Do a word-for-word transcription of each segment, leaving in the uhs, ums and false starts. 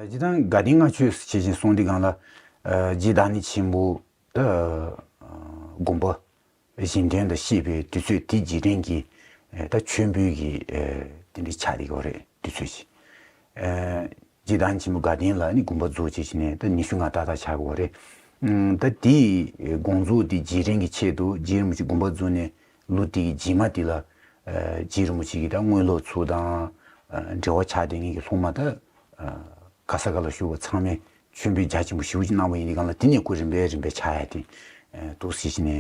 སྤྱིར་བཏང་དགའ་ལྡན་ལྔ་མཆོད་ཟེར་བྱས་ཅིག་གསུངས་དུས་སྒང་ལ། ཨ་རྗེ་བདག་ཉིད་ཆེན་པོ་ད་ཨ་དགོངས་པ་གཞན་དོན་དུ་གཤེགས་པའི་དུས་ཚོད་དེ་རྗེས་དྲན་གྱི་ཨ་ད་མཆོད་འབུལ་གྱི་ཨ་དེ་འདྲ་ཆགས་བསྡད་ཡོད་རེད། དུས་ཚོད་ཅིག་ཨ་རྗེ་བདག་ཉིད་ཆེན་པོ་དགའ་ལྡན་ལ་ནི་དགོངས་པ་རྫོགས་བྱས་ཅིག་ནས་ད་ཉི་ཤུ་ལྔ་ཏག་ཏག་ཆགས་ཡོད་རེད། ཨ་ད་དེའི་དགོངས་རྫོགས་དེ་རྗེས་དྲན་གྱི་ཆེད་དུ་རྗེ་རིན་པོ་ཆེ་དགོངས་པ་རྫོགས་ནས་ལོ་དེའི་རྗེས་མ་དེ་ལ་ཨ་རྗེ་རིན་པོ་ཆེ་གི་ད་དངོས་སློབ་ཚོ་དང་ཨ་འབྲེལ་བ་ཆགས་བསྡད་མཁན་གྱི་སློབ་མ་ད་ཨ་ག་ས་ག་ལ་བཞུགས་པ་ཚང་མས་མཆོད་འབུལ་རྒྱ་ཆེན་པོ་ཞེ་པོ་ཅིག་གནང་བ་ཡིན་དུས་སྒང་ལ། དེ་ནས་ཁོ་རིམ་པས་རིམ་པས་ཆགས་ཡ་དེ་ཨ་འདུག་སེ་བྱས་ནས་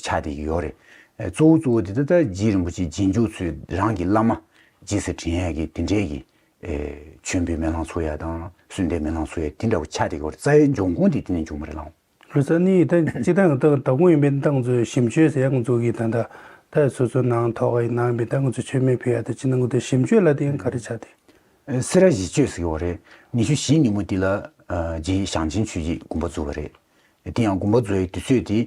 ཆགས་བསྡད་ཀྱི་ཡོད་རེད། ཨ་གཙོ་བོ་གཙོ་བོ་དེ་ད་ལྟ་རྗེ་རིན་པོ་ཆེ་རྗེས་འཇུག་ཚོས་རང་གི་བླ་མ་རྗེས་སུ་དྲན་ཡ་གི་དེ་འདྲའི་གི་ཨེ་མཆོད་འབུལ་སྨོན་ལམ་ཚོགས་ཡ་དང་གསོལ་འདེབས་སྨོན་ལམ་ཚོགས་ཡ་དེ་འདྲ་བོ་ཆགས་བསྡད་ཀྱི་ཡོད་རེད། རྩ་བའི་འབྱུང་ཁུངས་དེ་དེ་ནས་བྱུང་བ་རེད་ལགས། ལོ་ཙཱ་ནི་ད་སྤྱིར་བཏང་ད་དང་པོ་ཡིན་པའི་ད་ང་ཚོའི་གཞི་མཆོད་ཟེར་ཡ་ང་ཚོ་གི་ད་ད་ད་སོ་སོ་ནང་ཐོག་གི་ནང་པའི་ད་ང་ཚོ་མཆོད་མེ་ཕུལ་ཡ་ད་ཅི་ནང་ང་ཚོ་གཞི་མཆོད་ལ་དེ་ཡང་ག་རེ་ཆགས་ཏེ། ཨེ་སེ་ར་བཞི་མཆོད་ཟེར་གྱི་ཡོད་རེད། ཉི་ཤུ་བཞི་ཉིན་མོ་དེ་ལ་ཨ་རྗེ་ཞང་ཆེན་ཆོས་རྗེ་དགོངས་པ་རྫོགས་པ་རེད། དེ་ཡང་དགོངས་པ་རྫོགས་ཡའི་དུས་ཚོད་དེ་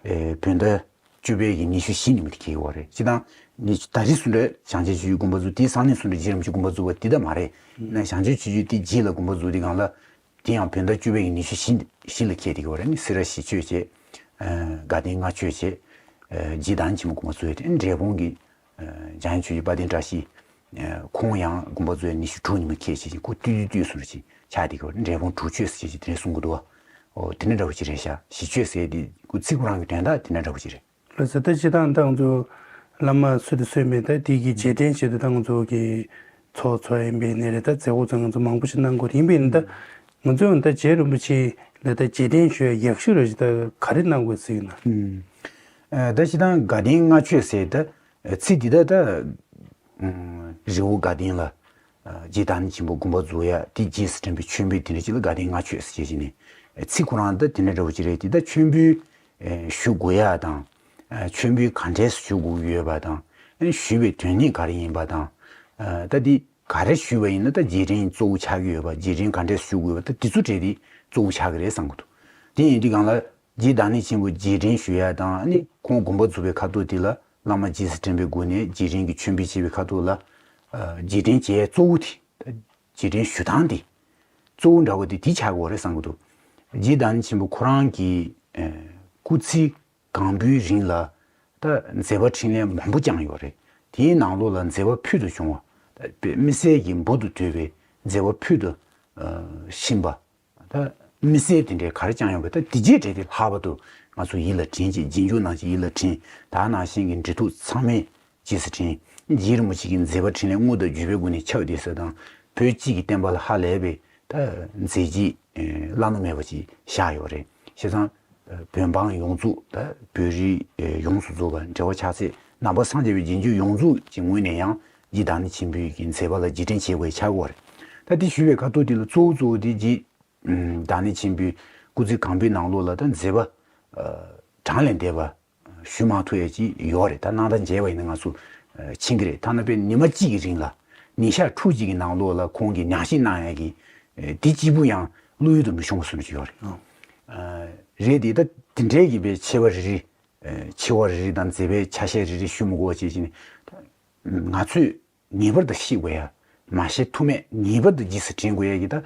ཨེ་བོད་ཟླ་བཅུ་པའི་གི་ཉི་ཤུ་བཞི་ཉིན་མོ་དེ་འཁེལ་གྱི་ཡོད་རེད། སྤྱིར་བཏང་ཉི་ཤུ་ད་རེས་སུ་འདྲ་ཞང་ཆེན་ཆོས་རྗེ་དགོངས་པ་རྫོགས་དེའི་སང་ཉིན་སུ་འདྲ་རྗེ་རིན་པོ་ཆེ་དགོངས་པ་རྫོགས་པ་དེ་ད་མ་རེད། ན་ཞང་ཆེན་ཆོས་རྗེ་དེ་རྗེས་ལ་དགོངས་པ་རྫོགས་དུས་སྒང་ལ། དེ་ཡང་བོད་ཟླ་བཅུ་པའི་ཉི་ཤུ་བཞི་བཞི་ལ་འཁེལ་བསྡད་ཀྱི་ཡོད་རེད། ནི་སེ་ར་བཞི་མཆོད་བྱས། ཨ་དགའ་ལྡན་ལྔ་མཆོད་བྱས། ཨ་རྗེ་བདག་ཉིད་ཆེན་པོ་དགོངས་པ་རྫོགས་ཡས་དེ་འབྲས་སྤུངས་ཀྱི་ཨ་འཇམ་དབྱངས་ཆོས་རྗེ་དཔལ་ལྡན་བཀྲ་ཤིས། ཨ་ཁོང་ཡང་དགོངས་པ་རྫོགས་ཡས་ཉི་ཤུ་དྲུག་ཉིན་མོ་འཁེལ་བྱས་ཤིང་ཁོ་ཏུས་ཏུས་ཏུས་སུ་རེ་ཅིག་ཆགས་བསྡད་ཀྱི་ཡོད་རེད། འབྲས་སྤུངས་དྲུག་མཆོད་ཟེར་བྱས་ཅིག་དེ་འདྲ་གསུང་གི་འདུག་བ། ཨོ་དེ་འདྲ་འདྲ་བོ་ཅིག་རེད་ཤག། བཞི་མཆོད་ཟེར་དེ་ཁོ་ཚིག་ཁོ་རང་གི་དོན་དག་དེ་འདྲ་འདྲ་བོ་ཅིག་རེད། ལགས་སོ། ད་སྤྱིར་བཏང་ད་ང་ཚོ་བླ་མ་སུ་དང་སུ་མེད་ད་དེ་གི་རྗེས་དྲན་བྱེད་དུ་ད་ང་ཚོ་གི་ཚོགས་འཚོགས་ཡིན་པའི་ནི་རེད། ད་མཛད་སྒོ་ཚོ་ང་ཚོ་མང་པོ་ཞིག་གནང་དགོས་རེད། ཡིན་པའི་ནི་ད་ང་ཚོ་ད་རྗེ་རིན་པོ་ཆེ་ལ་ད་རྗེས་དྲན་ཞུ་ཡ་ཡག་ཤོས་རེད་ཅེས་ད་ག་རེ་གནང་དགོས་ཟེར་ན། ཨ་ད་སྤྱིར་བཏང་དགའ་ལྡན་ལྔ་མཆོད་ཟེར་ད་ཚིག་འདི་ད་ད་རི་བོ་དགའ་ལྡན་ལ། རྗེ་བདག་ཉིད་ཆེན་པོ་དགོངས་པ་རྫོགས་ཡ་དེ་རྗེས་སུ་དྲན་པའི་མཆོད་འབུལ་དེ་འདྲ་ཅིག་ལ་དགའ་ལྡན་ལྔ་མཆོད་ཟེར་བྱས་ནས། ཚིག་ཁོ་རང་ད་དེ་འདྲ་འདྲ་བོ་ཅིག་རེད། དེ་ད་མཆོད་འབུལ་ཞུ་དགོས་ཡ་དང་། མཆོད་འབུལ་ག་འདྲས་སུ་ཞུ་དགོས་ཀྱི་ཡོད་པ་དང་། ཞུས་པའི་དོན་སྙིང་ག་རེ་ཡིན་པ་དང་། ད་འདི་ག་རེ་ཞུས་པ་ཡིན་ན་ད་རྗེས་དྲན་གཙོ་བོ་ཆགས་ཀྱི་ཡོད་པ། རྗེས་དྲན་ག་འདྲས་སུ་ཞུ་དགོས་པ་ད་དེ་ཚོ་གྲས་དེ་གཙོ་བོ་ཆགས་ཀྱི་རེད་བསམ་གྱི་འདུག། དེ་ཡིན་དུས་སྒང་ལ་རྗེ་བདག་ཉིད་ཆེན་པོ་རྗེས་དྲན་ཞུ་ཡ་དང་ནི་ཁོང་དགོངས་པ་རྫོགས་པའི་ཁ་ཐུག་དེ་ལ། བླ་མ་རྗེས་སུ་དྲན་པའི་སྒོ་ནས་རྗེས་དྲན་གྱི་མཆོད་འབུལ་བྱེད་པའི་ཁ་ཐུག་ལ། ཨ་རྗེས་དྲན་བྱེད་ཡས་གཙོ་བོ་དེ། རྗེས་དྲན་ཞུ་སྟངས་དེ་གཙོ་བོ་འདྲ་བོ་དེ་དེ་ཆགས་ཀྱི་ཡོད་རེད་བསམ་གྱི་འདུག། རྗེ་བདག་ཉིད་ཆེན་པོ་ཁོ་རང་གི་ཨ་སྐུ་ཚེ་གང་པོའི་རིང་ལ་ད་མཛད་པ་འཕྲིན་ལས་མང་པོ་བསྐྱངས་ཡོད་རེད། དེའི་ནང་ལོགས་ལ་མཛད་པ་ཕུལ་དུ་བྱུང་བ། ད་དཔེ་མི་སྲིད་ཀྱི་འབུར་དུ་དོད་པའི་མཛད་པ་ཕུལ་དུ་ཨ་ཕྱིན་པ། ད་དམིགས་བསལ་དེ་འདྲའི་ག་རེ་བསྐྱངས་ཡོང་གི། ད་དེ་རྗེས་འབྲེལ་དེ་ལྷག་པར་དུ་ང་ཚོ་ཡིད་ལ་དྲན་ཅིག། རྗེས་འཇུག་ནང་བཞིན་ཡིད་ལ་དྲན། ད་ནང་བཞིན་གྱི་འབྲེལ་གཏུག་ཚང་མས་རྗེས་སུ་དྲན། རྗེ་རིན་པོ་ཆེ་གི་མཛད་པ་འཕྲིན་ལས་དངོས་དང་བརྒྱུད་པའི་སྒོ་ནས་ཁྱབ་བསྡད་ས་དང་། བོད་སྤྱི་གི་བསྟན་པ་ལ་ཧ་ལས་པའི་ད་མཛད་རྗེས་བླ་ན་མེད་པ་ཅིག་བཞག་ཡོད་རེད། བྱས་ཙང་བོད་འབངས་ཡོངས་རྫོགས། ད་བོད་རིགས་ཡོངས་སུ་རྫོགས་པ། འབྲེལ་བ་ཕྱག་འཚལ་ནང་པ་སངས་རྒྱས་པའི་རྗེས་འཇུག་ཡོངས་རྫོགས་ཀྱི་ངོས་ནས་ཡང་རྗེ་བདག་ཉིད་ཆེན་པོའི་གི་མཛད་པ་ལ་རྗེས་དྲན་བྱེད་དགོས་ཆགས་ཀྱི་ཡོད་རེད། ད་དེ་ཞུས་པའི་ཁ་ཐུག་དེ་ལ་གཙོ་བོ་གཙོ་བོ་དེ་རྗེ་བདག་ཉིད་ཆེན་པོའི་སྐུ་ཚེ་གང་པོའི་ནང་ལོགས་ལ་ད་མཛད་པ་གྲངས་ལས་འདས་པ་ཞུ་མ་ཐུབ་ཡ་ཅིག་ཡོད་རེད། ད་གནང་ཟླ་མཇལ་བ་ཡིན་ན་ང་ཚོ་མཁྱེན་གྱི་རེད། ཐ་ན་དཔེ་ཉི་མ་གཅིག་གི་རིང་ལ་ཉིན་ཞག་ཕྲུགས་གཅིག་གི་ནང་ལོགས་ལ་ཁོང་གིས་ཉམས་ཞིབ་གནང་ཡ་གི་དེ་གཅིག་པུ་ཡང་བློ་ཡུལ་དུ་མི་ཤོང་བ་བཟོ་འདྲ་ཅིག་ཡོད་རེད། རེད་དེ་ད་དེ་འདྲའི་གི་དཔེ་ཆེ་བ་རེ་རེ། ཆེ་བ་རེ་རེ་དང་མཛད་པའི་ཆ་ཤས་རེ་རེ་ཞུ་མི་དགོས་པ་བྱས་ཅིག་ནས། ང་ཚོས་ངེས་པར་དུ་ཤེས་དགོས་ཡ། མ་ཤེས་ཐུ་མེད་ངེས་པར་དུ་རྗེས་སུ་དྲན་དགོས་ཡ་གི་ད།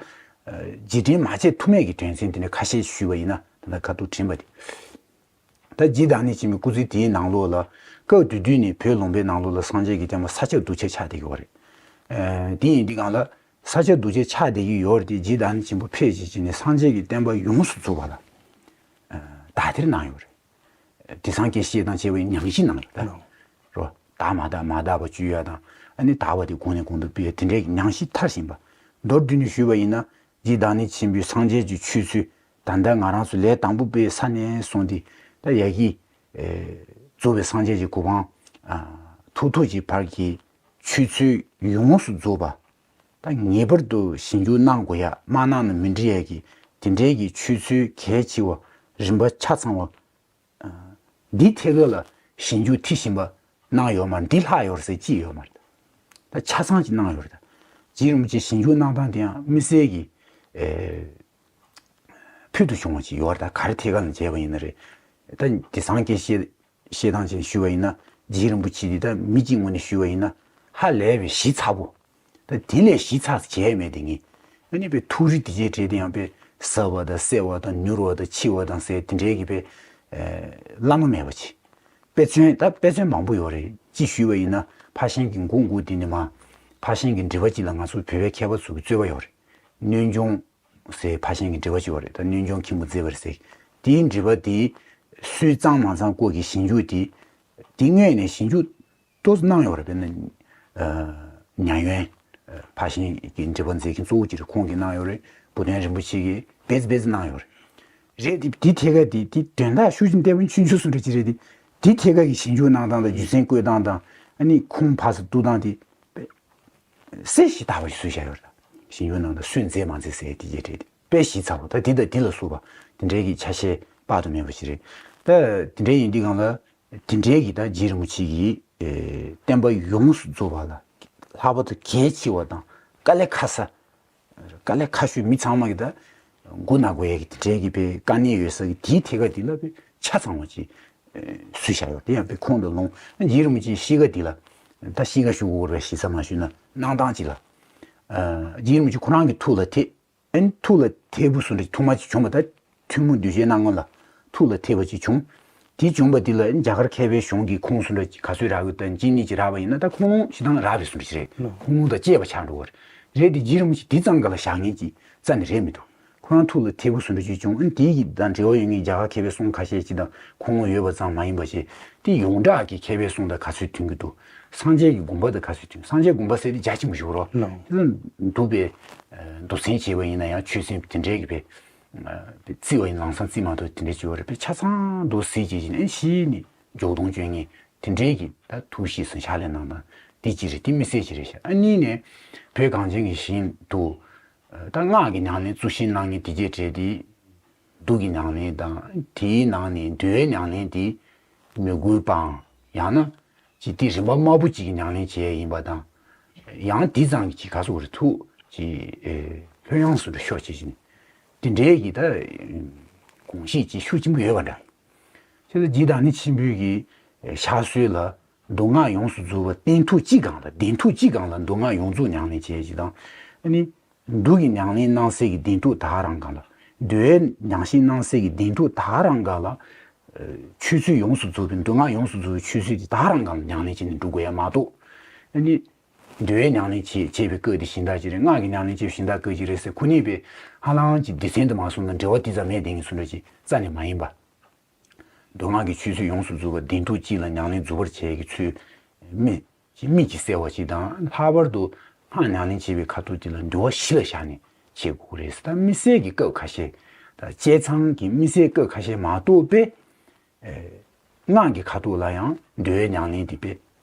རྗེས་དྲན་མ་བྱས་ཐུ་མེད་ཀྱི་དོན་ཚན་དེ་འདྲ་ཁ་ཤས་ཞུས་པ་ཡིན་ན། ད་ལྟ་ཁ་ཐུག་དྲན་པ་དེ། ད་རྗེ་བདག་ཉིད་ཆེན་པོའི་སྐུ་ཚེ་དེའི་ནང་ལོགས་ལ་སྐབས་དེ་དུས་ནས་བོད་ལུང་པའི་ནང་ལོགས་ལ་སངས་རྒྱས་ཀྱི་བསྟན་པ་ས་ཆ་རྡོ་རྗེ་ཆགས་བསྡད་ཀྱི་ཡོད་རེད། དེ་ཡིན་དུས་སྒང་ལ་ས་ཆ་རྡོ་རྗེ་ཆགས་བསྡད་ཀྱི་ཡོད་རེད་དེ། རྗེ་བདག་ཉིད་ཆེན་པོ་ཕེབས་བྱས་བྱས་ནས་སངས་རྒྱས་ཀྱི་བསྟན་པ་ཡོངས་སུ་རྫོགས་པ་ལ་དག་ཐེར་གནང་ཡོད་རེད། དེང་སང་སྐད་བཤད་སྟངས་བྱས་པ་ཡིན་ན་ཉམས་ཞིབ་གནང་ཡོད་ད། རོ། དག་མ་དག་མ་དག་པ་བཅོས་ཡ་དང་། ཨ་ནི་དག་པ་དེ་གོང་ནས་གོང་དུ་སྤེལ་ཡ་དེ་འདྲའི་ཉམས་ཞིབ་མཐར་ཕྱིན་པ། མདོར་བསྡུས་ནས་ཞུས་པ་ཡིན་ན། རྗེ་བདག་ཉིད་ཆེན་པོའི་སངས་རྒྱས་ཀྱི་ཆོས་ཚུལ་ད་ལྟ་ང་རང་ཚོ་ལས་དང་པོ་པའི་ས་ནས་བཟུང་སྟེ་ད་ཡ་གི་རྫོགས་པའི་སངས་རྒྱས་ཀྱི་གོ་འཕང་ཐོབ་ཐོབ་ཀྱི་བར་གྱི་ཆོས་ཚུལ་ཡོངས་སུ་རྫོགས་པ། ད་ངེས་པར་དུ་ཞིབ་འཇུག་གནང་དགོས་ཡ། མ་གནང་ན་མི་འགྲིག་ཡ་གི་དེ་འདྲའི་གི་ཆོས་ཚུལ་གལ་ཆེ་བ། རིམ་པ་ཆ་ཚང་བ། འདི་ཐད་ཀར་ལ་ཞིབ་འཇུག་མཐིལ་ཕྱིན་པ་གནང་ཡོད་མ་རེད། འདི་ལྷག་ཡོད་རེད་ཟེར་ཅི་ཡོད་མ་རེད། ད་ཆ་ཚང་ཅིག་གནང་ཡོད་རེད། ད་རྗེ་རིན་པོ་ཆེ་ཞིབ་འཇུག་གནང་སྟངས་དེ་ཡང་དམིགས་བསལ་གྱི་ཨེ་ཕུལ་དུ་བྱུང་བ་ཅིག་ཡོད་རེད། ད་ག་རེ་ཐད་ཀར་ལ་མཇལ་བ་ཡིན་ན་རེད། ད་དེང་སང་སྐད་བཤད་བཤད་སྟངས་ཅིག་ཞུས་པ་ཡིན་ན། རྗེ་རིན་པོ་ཆེ་འདི་ད་མི་གཅིག་ངོས་ནས་ཞུས་པ་ཡིན་ན་ཧ་ལས་པའི་ཞིབ་ཚགས་པོ། ད་དེ་ལས་ཞིབ་ཚགས་བྱས་མེད་དེ་ངས་ ཨ་ནི་པའི་ཐུགས་རིག་དེ་ཅིག་བྲིས་ཏེ་ཡང་པའི་ཟ་བ་དང་བསྲེ་བ་དང་མྱུར་བ་དང་འཆི་བ་དང་ཟེར་དེ་འདྲའི་གི་པའི་བླ་ན་མེད་པ་ཅིག་དཔེ་མཚོན་ད་དཔེ་མཚོན་མང་པོ་ཡོད་རེད། ཅིག་ཞུས་པ་ཡིན་ན་ཕར་ཕྱིན་གྱི་འགོ་འགོ་དེ་ནི་མ་ཕར་ཕྱིན་གྱི་འགྲེལ་པ་ཅིག་ལ་ང་ཚོ་བོད་པའི་མཁས་པ་ཚོ་གི་རྩོད་པ་ཡོད་རེད། གནོད་འཇོམས་ཟེར་ཕར་ཕྱིན་གྱི་འགྲེལ་པ་ཅིག་ཡོད་རེད། ད་གནོད་འཇོམས་མཁན་པོ་མཛད་པ་རེད་ཟེར། དེའི་འགྲེལ་པ་དེ་སུས་གཙང་མ་གཙང་སྐོར་གྱི་ཞིབ་འཇུག་དེ་དེ་དངོས་ནས་ཞིབ་འཇུག་ཏོག་ཙམ་གནང་ཡོད་རེད། དཔེར་ན་ཉ་ཡོན་ཕར་ཕྱིན་གྱི་འགྲེལ་པ་མཛད་མཁན་གཙོ་བོ་ཅིག་རེད། ཁོང་གིས་གནང་ཡོད་རེད། བུ་སྟོན་རིན་པོ་ཆེ་གིས་བེད་བེད་གནང་ཡོད་རེད། རེད་དེ་དེ་ཐད་ཀ་དེ་དེ་དོན་དག་ཤུགས་ཆེན་ལྟ་བུ་ཆུང་ཆུང་སུ་འདྲ་ཅིག་རེད་དེ། དེ་ཐད་ཀ་གི་ཞིབ་འཇུག་གནང་སྟངས་དང་རྒྱུ་མཚན་བཀོད་སྟངས་དང་ཨ་ནི་ཁུངས་ཕར་ཚུར་གཏུག་སྟངས་དེ་གསལ་ཞིང་དག་པ་ཞིག་བཟོས་བཞག་ཡོད་རེད། ཞིབ་འཇུག་གནང་སྟངས་སུས་མཛད་མ་མཛད་ཟེར་དེ་རྗེས་དྲན་དེ་དཔེ་ཞིབ་ཚགས་པོ་ད་དེ་དང་དེ་ལ་སོགས་པ་དེ་འདྲའི་གི་ཆ་ཤས་དཔག་ཏུ་མེད་པ་ཞིག་རེད། ད་དེ་འདྲའི་ཡིན་དུས་གང་ལ། དེ་འདྲའི་གི་ད་རྗེ་རིན་པོ་ཆེ་གིས་ཨེ་བསྟན་པ་ཡོངས་སུ་རྫོགས་པ་ལ་ལྷག་པར་དུ་གལ་ཆེ་བ་དང་དཀའ་ལས་ཁག་ས་དཀའ་ལས་ཁག་ཤོས་མི་ཚང་མ་གི་ད་མགོ་ན་དགོས་ཡ་གི་དེ་འདྲའི་གི་པའི་དཀའ་གནད་ཡོད་ས་གི་དེའི་ཐད་ཀ་དེ་ལ་པའི་ཆ་ཚང་བ་ཅིག་ཨེ་བཟོས་བཞག་ཡོད། དེ་ཡང་པའི་ཁོང་དུ་ལོངས་རྗེ་རིན་པོ་ཆེའི་གཤིས་ཀ་དེ་ལ་ད་གཤིས་ཀ་ཞུ་དགོས་རེད། ཞིབ་ཚགས་མ་ཞུས་ན་གནང་སྟངས་ཅིག་ལ་ཨ་རྗེ་རིན་པོ་ཆེ་ཁོ་རང་གི་ཐུགས་ལ་ཐེབས། ཨན་ཐུགས་ལ་ཐེབས་པོ་སུ་འདྲ་ཐུགས་མ་ཅིག་བྱུང་བ་ད་ཐུན་མོང་གདུལ་བྱའི་སྣང་ངོ་ལ་ཐུགས་ལ་ཐེབས་པ་ཅིག་བྱུང་། དེ་བྱུང་བ་དེ་ལ་ཨན་རྒྱ་གར་མཁས་པའི་གཞུང་གི་ཁུངས་སུ་འདྲ་ག་ཚོད་རག་གི་ད་གཅིག་གཉིས་ཅིག་རག་པ་ཡིན་ན་ད་ཁུངས་ལུང་ཞིག་དང་རག་པའི་སུ་འདྲ་ཅིག་རེད། ཁུངས་ལུང་དང་བཅས་པ་ཆགས་འགྲོ་བ་རེད། རེད་དེ་རྗེ་རིན་པོ་ཆེ་དེ་ཙམ་ག་ལ་བཞག་མཁན་ཅིག་རྩ་ནས་རེད་མི་འདུག་ཁོ་རང་ཐུགས་ལ་ཐེབས་པོ་སུ་འདྲ་ཅིག་བྱུང་། ཨན་དེ་གི་དང་འབྲེལ་བ་ཡོད་མཁན་རྒྱ་གར་མཁས་པའི་གསུང་ཁ་ཤས་ཅིག་དང་ཁུངས་ལུང་ཡོད་པ་ཙམ་མ་ཡིན་པ་ཞིག་དེ་ཡོངས་གྲགས་ཀྱི་མཁས་པའི་གསུང་དང་ག་ཚོད་མཐུན་གྱི་འདུག་སངས་རྒྱས་ཀྱི་དགོངས་པ་དང་ག་ཚོད་མཐུན། སངས་རྒྱས་དགོངས་པ་ཟེར་དེ་རྒྱ་ཆེན་པོ་ཞིག་རོ། ལགས། དེ་ལ་འདུག་པའི་མདོ་ཚན་བྱས་པ་ཡིན་ན་ཡང་ཆོས་ཚན་དེ་འདྲའི་གི་པའི་རྩི་བ་ཡིན་ལམ་སང་རྩི་མ་ཐུབ་དེ་འདྲའི་བྱེད་པ་རེད། པའི་ཆ་ཚང་འདུག་ཟེར་བྱེད་ཀྱི་ནས་ཤི་ནི་འཇོག་སྟོང་བཅོ་ལྔའི་དེ་འདྲའི་གི་ད་ཐུགས་ཤེས་སུ་ཕྱག་ལས་གནང་སྟངས་དེ་ཅི་རེད། དེ་མི་སྲིད་ཅི་རེད་ཤག་ཨ་ནི་ནས་བོད་གངས་ཅན་གྱི་ཞིང་དུ་ད་སྔགས་ཀྱི་ཉམས་ལེན་གཙོ་ཆེ་གནང་མཁན་དེ་རྗེས་གྲས་དེ་གདུགས་ཀྱི་ཉམས་ལེན་དང་དེའི་ནང་ནས་འདུལ་བའི་ཉམས་ལེན་དེ་མི་དགོས་པའང་ཡང་ན་ཅི་སྟེ་རིམ་པ་དམའ་པོ་གཅིག་གི་ཉམས་ལེན་བྱས་ཡིན་པ་དང་། ཡང་དེ་ཙམ་གྱི་ག་སོགས་རེ་ཐུགས་ཀྱི་ལྷོད་ཡངས་སུ་འགྲོ་ཤོག་ཅེས་བཞིན་དེ་འདྲའི་གི་ད་དགོངས་གཞི་ཅིག་ཤུགས་ཆེན་པོ་ཡོད་པ་འདྲ། ཁྱེད་ཚོ་རྗེ་བདག་ཉིད་ཆེན་པོའི་གི་ཕྱག་སྲོལ་ལ་མདོ་སྔགས་ཡོངས་སུ་རྫོགས་པ་གདན་ཐོག་གཅིག་སྒང་ལ་གདན་ཐོག་གཅིག་སྒང་ལ་མདོ་སྔགས་ཡོངས་རྫོགས་ཉམས་ལེན་བྱས་ཅིག་དང་ཨ་ནི། མདོ་གི་ཉམས་ལེན་གནང་སའི་གི་གདན་ཐོག་ད་ག་རང་སྒང་ལ། འདུལ་བའི་ཉམས་བཞེས་གནང་སའི་གི་གདན་ཐོག་ད་ག་རང་སྒང་ལ། ཆོས་ཚུལ་ཡོངས་སུ་རྫོགས་པའི་མདོ་སྔགས་ཡོངས་སུ་རྫོགས་པའི་ཆོས་ཚུལ་དེ་ད་ག་རང་སྒང་ལ་ཉམས་ལེན་བྱས་ནས་འགྲོ་དགོས་ཡ་མ་གཏོགས། ཨ་ནི། འདུལ་བའི་ཉམས་ལེན་བྱེད་བྱེད་པའི་སྐབས་དེ་གཞན་དག་ཅིག་རེད། སྔགས་ཀྱི་ཉམས་ལེན་བྱེད་པའི་གཞན་དག་སྐབས་ཅིག་རེད་ཟེར་ཁོ་གཉིས་པའི་ཧ་ལམ་གྱི་སྡེ་ཚན་དུ་མ་སོང་ན་འབྲེལ་བ་དེ་ཙམ་མེད་བསྡད་མཁན་སུ་འདྲ་ཅིག་རྩ་ནས་མ་ཡིན་པ། མདོ་སྔགས་ཀྱི་ཆོས་ཚུལ་ཡོངས་སུ་རྫོགས་པ་གདན་ཐོག་གཅིག་ལ་ཉམས་ལེན་རྫོགས་པར་བྱེད་ཀྱི་ཚུལ་མི་ཅིག་མིག་གིས་གསལ་བ་ཅིག་དང་། ལྷག་པར་དུ་སྔགས་ཉམས་ལེན་བྱེད་པའི་ཁ་ཐུག་དེ་ལ་འདུལ་བ་གཞི་ལ་བཞག་ནས་བྱེད་དགོས་རེད། ད་དམིགས་བསལ་གྱི་སྐབས་ཁ་ཤས་དང་བཅད་མཚམས་ཀྱི་དམིགས་བསལ་སྐབས་ཁ་ཤས་མ་གཏོགས་པའི་སྔགས་ཀྱི་ཁ་ཐུག་ལ་ཡང་འདུལ་བའི་ཉམས་ལེན་དེ་པས་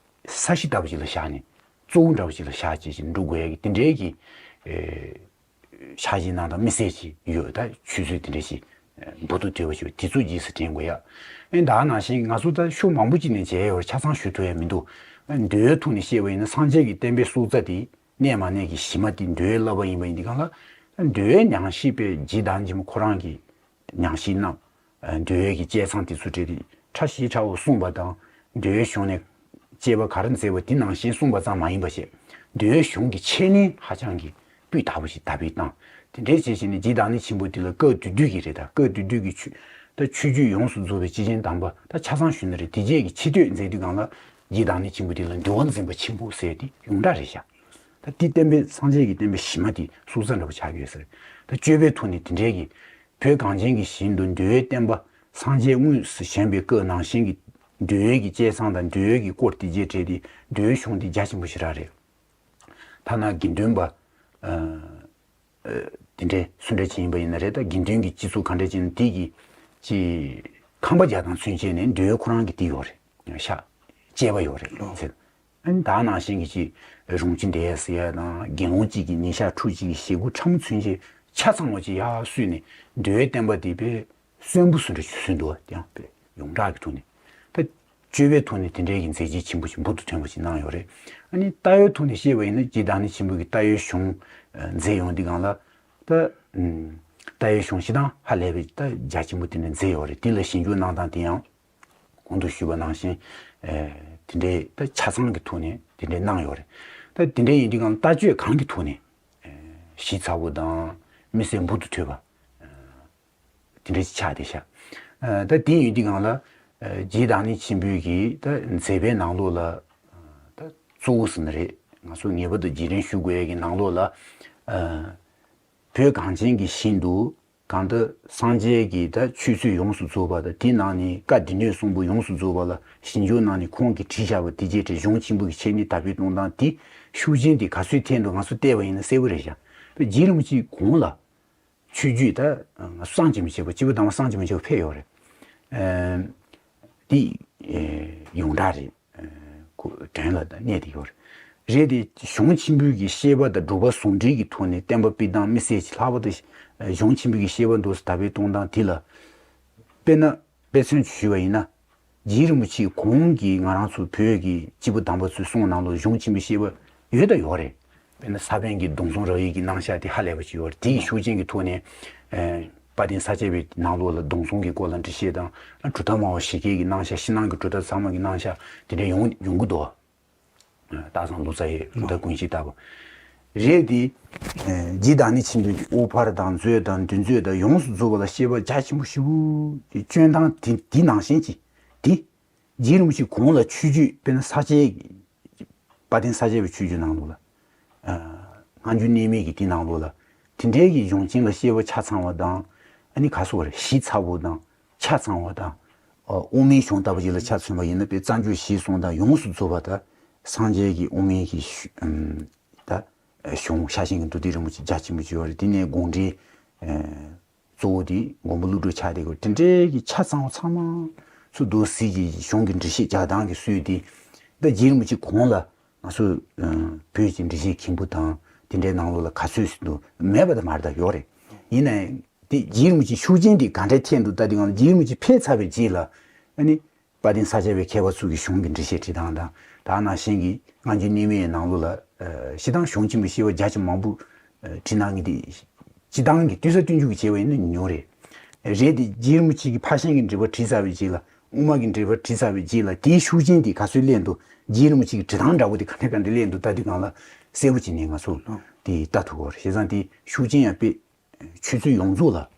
ས་གཞི་ལྟ་བུ་ཅིག་ལ་བཞག་ནས་གཙོ་བོ་འདྲ་བོ་ཅིག་ལ་བཞག་བྱས་ཅིག་འགྲོ་དགོས་ཡ་གི་དེ་འདྲའི་གི་ཕྱག་བཞེས་གནང་སྟངས་དམིགས་བསལ་ཅིག་ཡོད། ད་ཆོས་ཚུལ་དེ་འདྲ་ཞིག་འབུར་དུ་དོད་པ་ཞིག་དེ་ཚོ་རྗེས་སུ་དྲན་དགོས་ཡ། ཨེ་ད་ནང་བཞིན་ང་ཚོ་ད་ཤོག་མང་པོ་ཅིག་ནས་མཇལ་ཡོད་རེད། ཆ་ཚང་ཞུ་ཐུབ་ཡ་མི་འདུག་འདོད་ཡོན་ཐོག་ནས་བཤད་པ་ཡིན་ན་སངས་རྒྱས་ཀྱི་བསྟན་པའི་སྲོག་རྩ་དེ་གནས་མ་གནས་ཀྱི་གཞི་མ་དེ་འདོད་ཡོན་བསླབ་པ་ཡིན་པ་ཡིན་དུས་གང་ལ་འདོད་ཡོན་ཉམས་བཞེས་པའི་རྗེ་བདག་ཉིད་མ་ཁོ་རང་གིས་ཉམས་བཞེས་གནང་། འདོད་ཡོན་གྱི་བཅད་མཚམས་དེ་ཚོ་བྲིས་ཏེ་ཕྲ་ཞིབ་ཕྲ་བོ་གསུངས་པ་དང་འདོད་ཡོན་གཞུང་ནས་དཔྱད་པ་ག་རེ་མཛད་པ་དེ་ནང་བཞིན་གསུངས་པ་ཙམ་མ་ཡིན་པ་བྱས། འདོད་ཡོན་གཞུང་གི་འཆད་ཉན་ཧ་ཅང་གི་སྤུས་དག་པོ་ཞིག་དར་སྤེལ་བཏང་། དེ་འདྲའི་བྱས་བྱས་ནས་རྗེ་བདག་ཉིད་ཆེན་པོ་དེ་ལ་སྐབས་དེ་དུས་ཀྱི་རེད། ད་སྐབས་དེ་དུས་ཀྱི་ཆོས་ད་ཆོས་བརྒྱུད་ཡོངས་སུ་རྫོགས་པའི་སྐྱེས་ཆེན་དམ་པ་ད་ཆ་ཚང་ཞུས་ན་རེད། དེ་རྗེས་ཀྱི་ཆེ་བསྟོད་མཛད་དུས་གང་ལ་རྗེ་བདག་ཉིད་ཆེན་པོ་དེ་ལ་འདུལ་བ་འཛིན་པ་ཆེན་པོ་ཟེར་དེ་ཡོངས་གྲགས་རེད་ཤག་ད་དེ་བསྟན་པའི་སངས་རྒྱས་ཀྱི་བསྟན་པའི་གཞི་མ་དེ་སྲོག་རྩ་འདྲ་པོ་ཆགས་ཡོད་ཟེར། ད་སྤྱོད་པའི་ཐོག་ནས་དེ་འདྲའི་གི་བོད་གངས་ཅན་གྱི་ཞིང་དུ་འདུལ་བའི་བསྟན་པ་སངས་རྒྱས་དངོས་སུ་བྱོན་པའི་སྐབས་ནང་བཞིན་གྱི་འདུལ་བའི་གི་བཅད་མཚམས་དང་འདུལ་བའི་གི་སྐོར་དེ་རྗེས་དྲན་ཏེ་འདུལ་བའི་གཞུང་དེ་རྒྱ་ཆེན་པོ་ཞེ་དྲག་རེད། ཐ་ན་དགེ་འདུན་པ་ཨ་ཨ་དེ་འདྲའི་སུ་འདྲ་ཅིག་ཡིན་པ་ཡིན་ན་རེད། ད་དགེ་འདུན་གྱི་སྤྱི་ཚོགས་ག་འདྲ་ཅིག་ཡིན་ན་དེ་གི་ཅི་ཁང་པ་རྒྱག་སྟངས་ཚུན་ཆད་ནས་འདུལ་བའི་ཁོ་རང་གི་དེ་ཡོད་རེད། ཤག་དཔྱད་པ་ཡོད་རེད་ཟེར། ཨ་ནི་ད་ནང་བཞིན་གྱི་ཅིག་རུང་ཆེན་དེ་ཟེར་ཡ་དང་དགེ་སློང་གཅིག་གི་ཉིན་ཞག་ཕྲུགས་གཅིག་གི་ཞེ་དགུ་ཕྲ་མོ་ཚུན་ཆད་ཆ་ཚང་བ་ཅིག་ཡར་བསུས་ནས་འདུལ་བའི་བསྟན་པ་དེ་དཔེ་གསོན་པོ་སུ་འདྲ་ཞིག་བཟོས་འདུག་བ། དེ་ཡང་དཔེ་ཡོངས་གྲགས་ཀྱི་ཐོག་ནས་ད་སྤྱོད་པའི་ཐོག་ནས་དེ་འདྲའི་གི་མཛད་རྗེས་ཆེན་པོ་ཞིག་འབུར་དུ་ཐོན་པ་ཞིག་གནང་ཡོད་རེད། ཨ་ནི་ལྟ་བའི་ཐོག་ནས་བཤད་པ་ཡིན་ན་རྗེ་བདག་ཉིད་ཆེན་པོ་གི་ལྟ་བའི་གཞུང་མཛད་ཡོང་དུས་སྒང་ལ་ད་ལྟ་བའི་གཞུང་སྤྱིར་བཏང་ཧ་ལས་པའི་ད་རྒྱ་ཆེན་པོ་དེ་འདྲ་མཛད་ཡོད་རེད། དེ་ལ་ཞིབ་འཇུག་གནང་སྟངས་དེ་ཡང་། གོང་དུ་ཞུས་པ་ནང་བཞིན། ཨེ་དེ་འདྲའི་ད་ཆ་ཚང་གི་ཐོག་ནས་དེ་འདྲའི་གནང་ཡོད་རེད། ད་དེ་འདྲའི་ཡིན་དུས་གང་ལྟ་སྤྱོད་གང་གི་ཐོག་ནས། ཨེ་ ཞིབ་ཚགས་པོ་དང་དམིགས་བསལ་འབུར་དུ་ཐོན་པ། དེ་འདྲ་ཞིག་ཆགས་བསྡད་ཤག་ཨ། ད་དེ་ཡིན་དུས་སྒང་ལ། ཨ། རྗེ་བདག་ཉིད་ཆེན་པོའི་གི་ད་མཛད་པའི་ནང་ལོགས་ལ། ཨ། ད་གཙོ་བོ་ཟེར་ན་རེད། ང་ཚོ་ངེས་པར་དུ་རྗེས་དྲན་ཞུ་དགོས་ཡ་གི་ནང་ལོགས་ལ། ཨ། བོད་གངས་ཅན་གྱི་ཞིང་དུ་གང་ལྟར་སངས་རྒྱས་ཀྱི་ད་ཆོས་ཚུལ་ཡོངས་སུ་རྫོགས་པ་དང་། དེའི་ནང་ནས་བཀའ་སྡེ་སྣོད་གསུམ་པོ་ཡོངས་སུ་རྫོགས་པ་ལ་ཞིབ་འཇུག་གནང་ནས་ཁོང་གིས་བྲིས་བཞག་པ་དེ་རྗེས་དྲན་གཞུང་ཆེན་པོ་གི་འཆད་ཉན་དར་སྤེལ་གཏོང་སྟངས་དེ་ཤུགས་རྐྱེན་དེ་ག་ཚོད་ཐེབས་འདུག་ང་ཚོ་བལྟས་པ་ཡིན་ན་གསལ་པོ་རེད་ཤག་རྗེ་རིན་པོ་ཆེ་གོང་ལ། ཆོས་བརྒྱུད་ད་བསམ་གྱིས་མི་ཁྱབ་པ། སྐྱེས་བུ་དམ་པ་བསམ་གྱིས་མི་ཁྱབ་པ་ཕེབས་ཡོད་རེད། ཨ། འདི་ཡོངས་གྲགས་རེད། ཨ། གོ་དོན་ལ་ད་གནས་དེ་ཡོད་རེད། རེད་དེ་གཞུང་ཆེན་པོའི་གི་བཤད་པ་དང་སྒྲུབ་པ་ཟུང་འབྲེལ་གྱི་ཐོག་ནས་བསྟན་པ་སྤེལ་སྟངས་དམིགས་བསལ་གྱི་ལྷག་པར་དུ་གཞུང་ཆེན་པོའི་གི་བཤད་པ་འདུག་སེ་དར་སྤེལ་གཏོང་སྟངས་དེ་ལ། དཔེར་ན། དཔེ་མཚོན་ཞུས་པ་ཡིན་ན། རྗེ་རིན་པོ་ཆེ་གོང་གི་ང་རང་ཚོ་བོད་ཀྱི་སྐྱེས་བུ་དམ་པ་ཚོའི་གསུང་ནང་ལོགས་གཞུང་ཆེན་པོའི་བཤད་པ་ཡོད་དང་ཡོད་རེད། དཔེར་ན་ས་པཎ་གྱི་སྡོམ་བཟུང་རབ་དབྱེ་གི་རྣམ་གཞག་དེ་ཧ་ལས་པ་ཞིག་ཡོད་རེད། དེ་ཡི་ཤུགས་རྐྱེན་གྱི་ཐོག་ནས། ཨ། དཔལ་ལྡན་ས་སྐྱ་པའི་ནང་ལོགས་ལ་སྡོམ་བཟུང་གི་སྐོར་ལ་འགྲེལ་བཤད་དང་། གྲུབ་མཐའ་སྨྲ་བ་བཞི་བརྒྱད་ཀྱི་རྣམ་གཞག་ཕྱི་ནང་གི་གྲུབ་མཐའ་ཚང་མ་གི་རྣམ་གཞག་དེ་འདྲ་ཡོང་ཡོང་གི་འདུག་སྟག་ཚང་ལོ་ཙཱ་ཡི་གྲུབ་མཐའ་ཀུན་གཞི་ལྟ་བུ། རེད་དེ། ཨ། རྗེ་བདག་ཉིད་ཆེན་པོའི་དབུ་ཕར་དང་མཛོད་དང་འདུས་མཛོད་དང་ཡོངས་སུ་རྫོགས་པ་ལ་བཤད་པ་རྒྱ་ཆེན་པོ་ཞེ་པོ་སྐྱོན་སྟངས་དེ་དེ་ནང་བཞིན་གྱི་དེ། རྗེ་རིན་པོ་ཆེ་གོང་ལ་ཆོས་བརྒྱུད། དཔེར་ན་ས་སྐྱའི་དཔལ་ལྡན་ས་སྐྱ་པའི་ཆོས་བརྒྱུད་ནང་ལོགས་ལ། ཨ། སྔ་འགྱུར་གནས་མལ་གྱི་དེ་ནང་ལོགས་ལ། དེ་འདྲའི་གི་གཞུང་ཆེན་ལ་བཤད་པ་ཆ་ཚང་བ་དང་། ཨ་ནི་ག་སོགས་རེད། ཞིབ་ཚགས་པོ་དང་ཆ་ཚང་བ་དང་། ཨ། དབུ་མའི་གཞུང་ལྟ་བུ་ཅིག་ལ་ཆ་མཚོན་པ་ཡིན་ན། དཔེ་རྩ་འཇུག་གཞིར་བཟུང་དང་ཡོངས་སུ་རྫོགས་པ་ད་སངས་རྒྱས་ཀྱི་དབུ་མའི་གི་ཤུ་ཨམ། ད་གཞུང་ཤེར་ཕྱིན་གྱི་མདོ་སྡེ་རིན་པོ་ཆེ་རྒྱ་ཆེན་པོ་ཅིག་ཡོད་རེད། དེ་ནས་དགོངས་འགྲེལ། ཨ། གཙོ་བོ་དེ་མགོན་པོ་ཀླུ་སྒྲུབ་ཕྱག་དེ་གོ་དེ་འདྲའི་གི་ཆ་ཚང་བ་ཚང་མ་ཚུར་རྡོ་གསེར་གྱི་གཞུང་གི་འགྲེལ་བཤད་རྒྱག་སྟངས་ཀྱི་སྲོལ་དེ། ད་རྗེ་རིན་པོ་ཆེ་གོང་ལ་ང་ཚོ་བོད་ཀྱི་འགྲེལ་བཤད་མཁན་པོ་དང་དེ་འདྲའི་ནང་ལོགས་ལ་ག་ཚོད་ཟིན་འདུག་མེད་པ་དང་མ་རེད། ད་ཡོད་རེད། ཡིན་ནའི་དེ་རྗེ་རིན་པོ་ཆེ་ཤུགས་རྐྱེན་དེ་ག་འདྲ་ཐེབས་འདུག་ད་དེ་སྒང་ལ་རྗེ་རིན་པོ་ཆེ་ཕེབས་ཚར་བའི་རྗེས་ལ། ཨ་ནི་དཔལ་ལྡན་ས་སྐྱ་པའི་མཁས་པ་ཚོ་གི་གཞུང་གི་འགྲེལ་བཤད་བྲིས་སྟངས་དང་། ད་ནང་བཞིན་གྱི་སྔ་འགྱུར་གནས་མལ་ནང་ལོགས་ལ། ཨ། སྤྱིར་བཏང་གཞུང་ཆེན་པོའི་བཤད་པ་རྒྱ་ཆེ་མང་པོ། ཨ། བྲིས་གནང་མཁན་དེ། སྤྱིར་བཏང་གི་ལྟོས་ས་སྟོན་རྒྱུ་གི་བྱས་པ་ཡིན་ན་ཉུང་ཉུང་རེད། རེད་དེ་རྗེ་རིན་པོ་ཆེ་གིས་ཕར་ཕྱིན་གྱི་འགྲེལ་པ་བྲིས་ཚར་བའི་རྗེས་ལ། དབུ་མ་གི་འགྲེལ་པ་བྲིས་ཚར་བའི་རྗེས་ལ་དེའི་ཤུགས་རྐྱེན་དེ་ག་ཚོད་སླེབས་འདུག་རྗེ་རིན་པོ་ཆེ་གི་བྲིས་སྟངས་འདྲ་པོ་དེ་ག་འདྲ་ག་འདྲ་སླེབས་འདུག་ད་དེ་སྒང་ལ་གསལ་པོ་བྱས་ནས་ང་ཚོ་དེ་ལྟ་ཐུབ་ཀྱི་རེད། བྱས་ཙང་དེ་ཤུགས་རྐྱེན་ཡང་དཔེ་ཆོས་ཚུལ་ཡོངས་རྫོགས་ལ་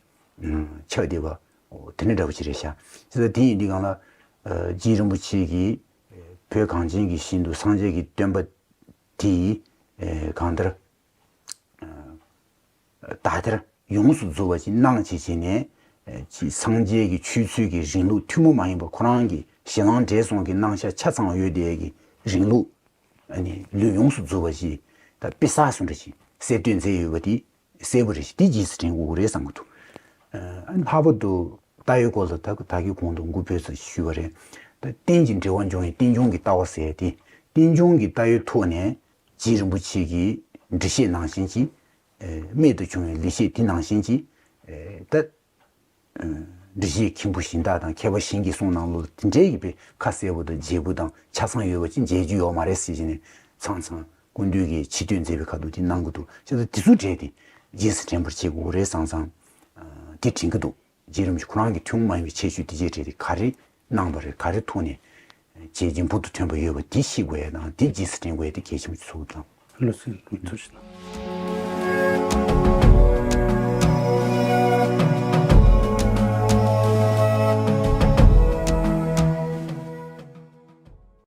ཆགས་བསྡད་པ། འོ། དེ་འདྲ་འདྲ་པོ་ཅིག་རེད་ཤག་བྱས་ཙང་དེ་ཡིན་དུས་སྒང་ལ། ཨ། རྗེ་རིན་པོ་ཆེ་གིས་བོད་གངས་ཅན་གྱི་ཞིང་དུ་སངས་རྒྱས་ཀྱི་བསྟན་པ་དེ་ཡི། ཨ། གང་ལྟར། ཨ། དག་ཐེར་ཡོངས་སུ་རྫོགས་པ་ཅིག་གནང་བྱས་བྱས་ནས། ཨ། ཅིག་སངས་རྒྱས་ཀྱི་ཆོས་ཚུལ་གྱི་རིང་ལུགས་ཐུན་མོང་མ་ཡིན་པ་ཁོ་རང་གི་ཞལ་ལུང་འགྲེལ་ཚོགས་ཀྱི་རྣམ་གཞག་ཆ་ཚང་བ་ཡོད་བསྡད་ཀྱི་རིང་ལུགས། ཨ་ནི་ལུས་ཡོངས་སུ་རྫོགས་པ་ཅིག་ད་དཔེ་གསར་བཟོ་འདྲ་ཅིག་གསར་གཏོད་མཛད་ཡོད་པ་དེ་གསལ་པོ་རེད། དེ་རྗེས་སུ་དྲན་དགོས་ཀྱི་རེད་བསམ་གྱི་འདུག་ཨ། ལྷག་པར་དུ་ལྟ་བའི་སྐོར་ལ་ད་ད་གིན་གོང་དུ་མགོ་བོས་ཙམ་ཞུས་པ་རེད། ད་རྟེན་ཅིང་འབྲེལ་བར་འབྱུང་བའི་རྟེན་འབྱུང་གི་ལྟ་བ་ཟེར་ཏེ། རྟེན་འབྱུང་གི་ལྟ་བའི་ཐོག་ནས་རྗེ་རིན་པོ་ཆེ་གིས་འགྲེལ་བཤད་ནང་བཞིན་གྱི། ཨ། རྨད་དུ་བྱུང་བའི་ལེགས་བཤད་དེ་ནང་བཞིན་གྱི། ཨ། ད། ཨ། འགྲེལ་བཤད་མཁན་པོ་གཞན་དག་དང་མཁས་པ་གཞན་གྱི་གསུང་ནང་ལོགས་ལ་དེ་འདྲའི་གི་དཔེ་ཁ་གསལ་པོ་དང་རྒྱས་པོ་དང་ཆ་ཚང་ཡོད་པ་ཅིག་མཇལ་རྒྱུ་ཡོད་མ་རེད་ཟེར་བྱས་ནས། མཚམས་མཚམས་སྐུ་མདུན་གྱིས་ཆེ་བསྟོད་མཛད་པའི་ཁ་ཐུག་དེ་གནང་གི་འདུག་བྱས་ཙང་དེ་ཚོ་གྲས་དེ་རྗེས་སུ་དྲན་པར་བྱེད་དགོས་རེད་བསམ་བསམ། ཨ། དེ་དྲན་གྱི་འདུག་རྗེ་རིན་པོ་ཆེ་ཁོ་རང་གི་ཐུན་མོང་མ་ཡིན་པའི་ཁྱད་ཆོས་དེ་བཅས་གྲས་དེ་ག་རེ་གནང་བ་རེད། ག་རེ་ཐོག་ནས་བྱས་རྗེས་འབུར་དུ་ཐོན་པ་ཡོད་པ་དེ་ཤེས་དགོས་ཡ་དང་། དེ་རྗེས་སུ་དྲན་དགོས་ཡ་དེ་གལ་ཆེན་པོ་ཆགས་ཀྱི་འདུག་ལགས་སོ། ཐུགས་རྗེ་གནང་།